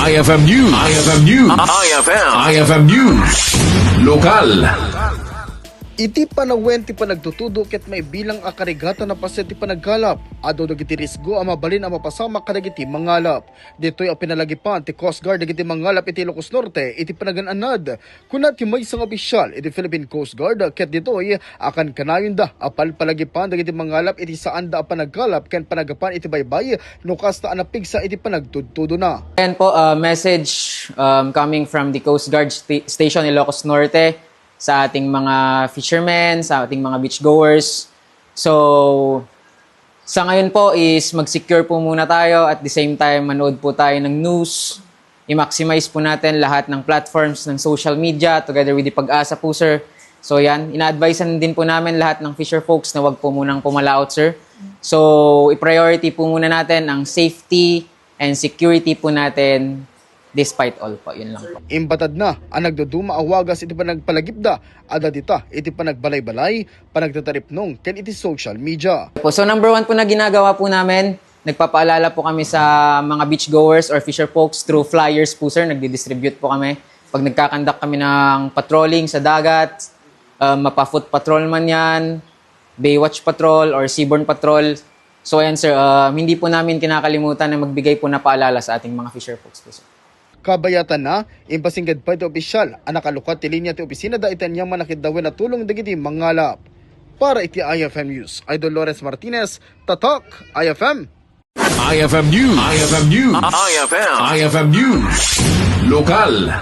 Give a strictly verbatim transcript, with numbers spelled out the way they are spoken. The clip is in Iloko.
I F M News. I F M News. I F M. I F M News. Lokal. Iti panawen ti panagtutudo ket maibilang a karigatan a paset ti panaggalap. Adu dagiti riesgo a mabalin a mapasamak kadagiti mangalap. Ditoy a pinalagipan ti Coast Guard dagiti mangalap iti Ilocos Norte iti panagan-annad. Kuna ti maysa nga opisyal iti Philippine Coast Guard ket ditoy a kankanayonda a palpalagipan dagiti mangalap iti saanda a panaggalap ken panagapan iti baybay no kasta a napigsa iti panagtudtudona. Ayan po, uh, message, um, coming from the Coast Guard sta- Station Ilocos Norte sa ating mga fishermen, sa ating mga beachgoers. So, sa ngayon po is mag-secure po muna tayo, at the same time manood po tayo ng news. I-maximize po natin lahat ng platforms ng social media together with the Pag-asa po, sir. So yan, ina-advisean din po namin lahat ng fisher folks na wag po munang pumalaot, sir. So, i-priority po muna natin ang safety and security po natin despite all po. Yun lang po. Imbatad na a nagduduma a wagas iti panagpalagipda, adda dita iti panagbalay-balay, panagtataripnong, ken iti social media. Po, so number one po na ginagawa po namin, nagpapaalala po kami sa mga beachgoers or fisher folks through flyers po, sir. Nagdi-distribute po kami. Pag nagkakandak kami ng patrolling sa dagat, uh, mapa-foot patrol man yan, Baywatch Patrol or Seabourn Patrol. So ayan, sir, uh, hindi po namin kinakalimutan na magbigay po na paalala sa ating mga fisher folks po, sir. Kabayatan na, impasinggad pay ti opisyal a nakalukat ti linia ti opisina da iti aniaman a kiddawen a tulong dagiti mangalap. Para iti I F M News, Idol Lawrence Martinez, Tatak, I F M. I F M News. I F M News. I F M. I F M News. Lokal.